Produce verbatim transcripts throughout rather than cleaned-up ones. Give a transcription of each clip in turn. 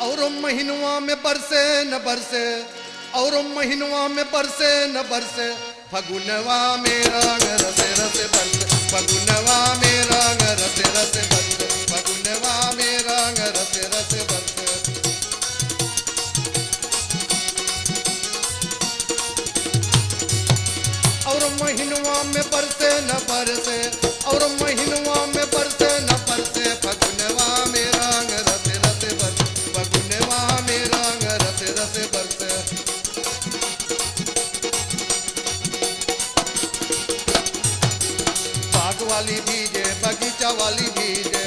और महीनवा में बरसे न बरसे, और महीनवा में बरसे न बरसे, फगुनवा में रंग रस रस बरसे, फगुनवा में रंग रस रस बरसे, फगुनवा में रंग रस रस बरसे। और महीनवा में बरसे न बरसे, और महीनवा में बरसे न बरसे, फगुनवा में रंग रस रस बरसे, फगुनवा में रंग रस रस बरसे। बाग वाली भीजे, बगीचा वाली भीजे,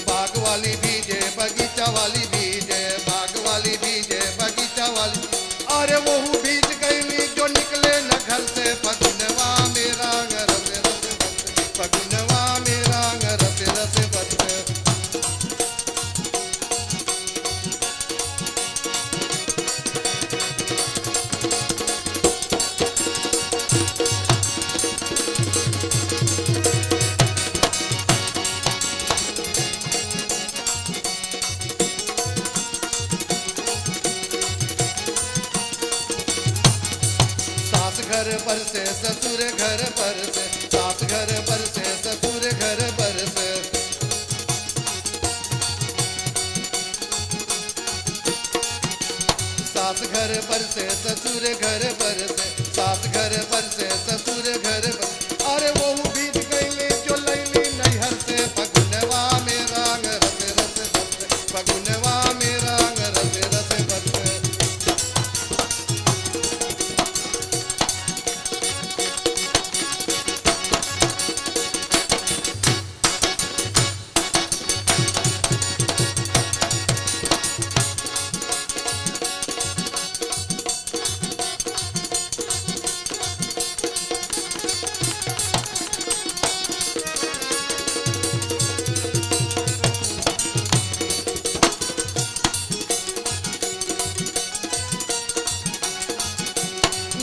बाग वाली भीजे, बगीचा वाली भीजे, बाग वाली भीजे, बगीचा वाली। अरे वहू भीज गईली जो निकले न घर से, फगुनवा में रंग रस रस बरसे, फगुनवा में रंग रस रस बरसे। सास घर बरसे, ससुर घर बरसे, सास घर बरसे, ससुर घर बरसे। सास घर बरसे, ससुर घर बरसे, सास घर बरसे, ससुर घर बरसे। अरे वहू भीज गईली जो लईली नैहर से, फगुनवा में रंग रस रस बरसे, फगुनवा में रंग रस रस बरसे।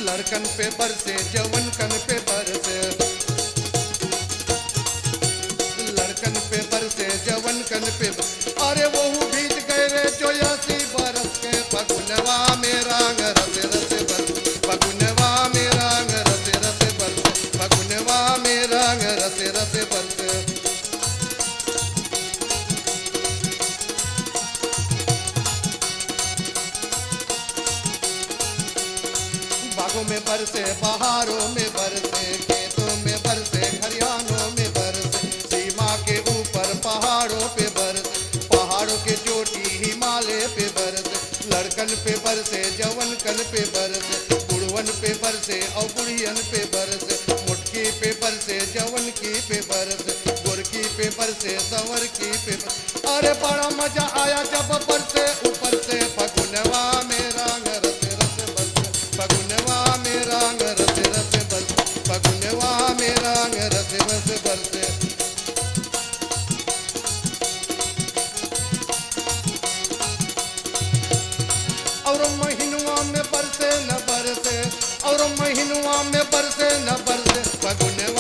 लड़कन पे बरसे, जवनकन पे बरसे, लड़कन पे बरसे, जवनकन पे बरसे। अरे वहू भीज गए रे जो अस्सी बरस के, फगुनवा में रंग रस रस बरसे, फगुनवा में रंग रस रस बरसे, फगुनवा में रंग रस रस बरसे। बागों में बरसे, बहारों में बरसे, खेतों में बरसे, खरिहानों में बरसे, सीमा के ऊपर पहाड़ों पे बरसे, पहाड़ों के चोटी हिमालय पे बरसे। लड़कन पे बरसे, जवनकन पे बरसे, बुढ़वन पे बरसे और बुढ़ियन पे बरसे, मोटकी पे बरसे, जवनकी पे बरसे, गोरकी पे बरसे, संवरकी पे बरसे। अरे बड़ा मजा आया जब बरसे ऊपर से, फगुनवा में रंग रस रस बरसे, फगुनवा में रंग रस रस बरसे, फगुनवा में रंग रस रस बरसे। और महीनवा में बरसे न बरसे, और महीनवा में बरसे न बरसे, फगुनवा